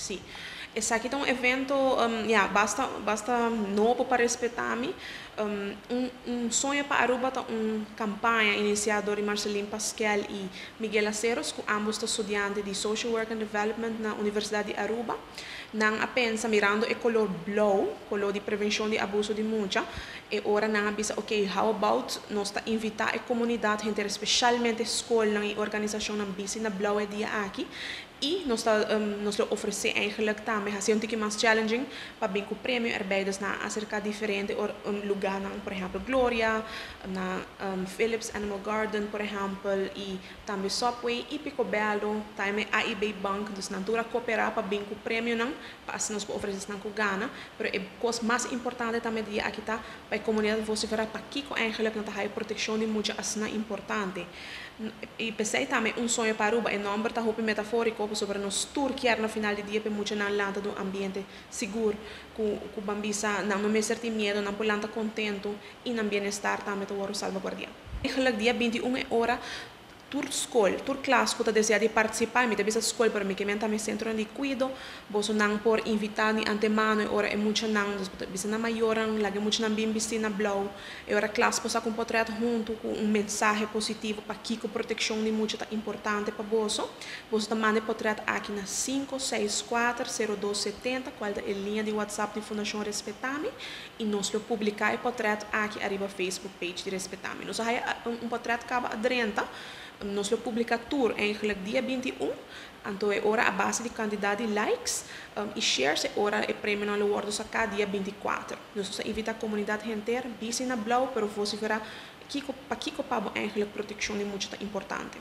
Si. Esaki ta un evento ja, basta, basta nobo pa Respetami. Un Soño pa Aruba ta un campaña inicia door Marceline Pascal y Miguel Aceros, cu ambos ta studiante di Social Work and Development na Universidad di Aruba. Nan a pensa, mirando e color blauw, color di prevencion di abuso di mucha, e ora nan a bisa, "Ok, how about nos ta invita e comunidad henter, especialmente scol y organisacion nan bisti na blauw e dia aki, y nos ta ofrece eigenlijk tambe, haci un tiki mas challenging pa bin cu premio erbij." Dus nan a acerca diferente lugar, por ehempel Gloria, na Philips Animal Garden, por ehempel, y tambe Subway y Picobello, tambe AIB Bank. Dus nan tur a coopera pa bin cu premio nan, pa asina nos ofrece nan cu gana. Pero e cos mas importante tambe dia aki ta pa e comunidad vocifera pakico eigenlijk nan ta proteccion di mucha asina importante. Y pesey tambe Un Soño pa Aruba, e nomber ta hopi metaforico, sobre nos tur kier na final di dia pa mucha nan lanta den un ambiente sigur, cu ban bisa nan no mester tin miedo, nan por lanta contento y nan bienestar tambe ta wordo salvaguardia. Eigenlijk dia 21 e ora tur scol, tur klas cu ta desea di participa, mi ta bisa scol, pero mi kiermen tambe centro di cuido, boso nan por invita di antemano e ora e mucha nan, dus bisa nan mayornan, laga mucha nan bin bisti na blauw, e ora klas por saca un portret hunto cu un mensahe positivo pakico proteccion di mucha ta importante pa boso. Boso ta manda portret aki na 564 0270, cual ta e liña di WhatsApp di Fundacion Respetami, y nos lo publica e portret aki ariba Facebook page di Respetami. Nos a un portret caba a drenta, nos lo publica tur eigenlijk dia 21, anto e ora a base di cantidad di likes y shares e ora e premio nan lo wordo saca dia 24. Dus nos ta invita e comunidad henter, bisti na blauw, pero vocifera kiko, pa kiko pa bo eigenlijk proteccion di mucha ta importante.